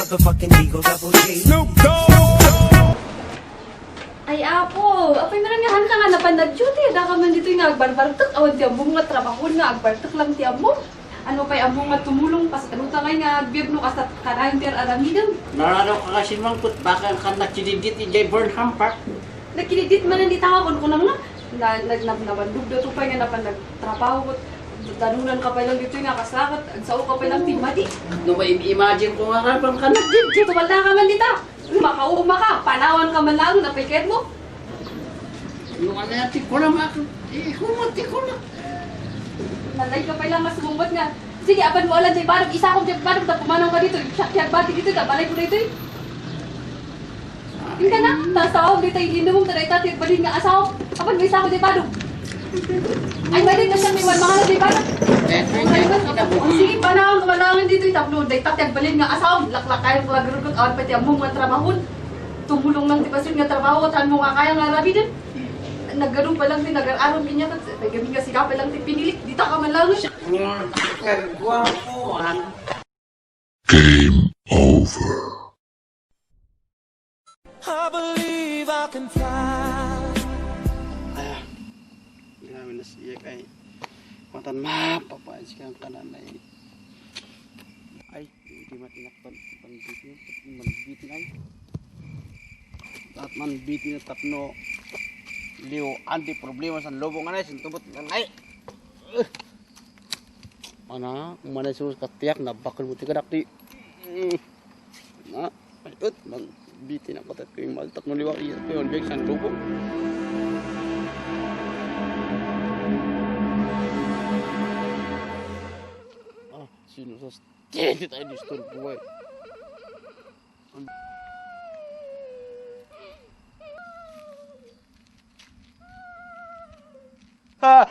motherfucking Eagle Double G. Snoop Dogg. Ay, apo. Apay marangahan ka nga napanag-duty. Da ka man dito yung agbarbartok. Awan ti among nga trabahon nga agbartok lang ti among. Ano pa'y among nga tumulong pas kanuta ngay nga agbibno kasat karayon ti aramidam. Narano ka kasi mangkot, baka ka nakididit i Burnham Park. Nagkinidit man hindi tao kun kunam nga. Nabandog dato pa nga napanagtrabaho ko. Danunan ka pa lang dito nga kasakat. Agsao ka pa lang timadi. No, imagine ko nga karapang ka nakididit. Dito wala ka man dita. Makauma ka. Panawan ka man lang. Napiket mo. Yung ano natin ko lang ako. Humati ko lang. Nalay ka pa lang mas sumumot nga. Sige, apan mo alam dyan. Barang isa akong dyan. Barang na pumanaw ka dito. Siyak bati dito. Balay ko dito eh. Hindi ka na. Tasaw dito. Hindi mo taday tati. Balin nga asaw. Apan may isa ako dyan. Barang. Ay, balik na siyang iwan. Mga na dyan. Barang. Sige, panahon kumalangin dito. Itapno. Day tati. Balin nga asaw. Laklak kayo mga garugot. Awan pati among mga trabahon. Tumulong ng tipasyon nga trabaho. Saan mo nga kaya nga rabi din. Nagganong pa lang din, nag-aaral niya at nagawin nga sila pa lang din pinilit. Dito ka man lang. Game over. I believe I can fly. Grabe na siya kay matan mapapais kang kanan ay hindi matinakpan manbitin ay at manbitin na tapno liw anti problema sa lobong anay sintubot anay mana sus katiyak na bakal buti ka dakti na ayot man bitin ako tat ko yung maltak no liwa iya ko yung big sa lobong sino sa steady tayo disturb ko eh Ah!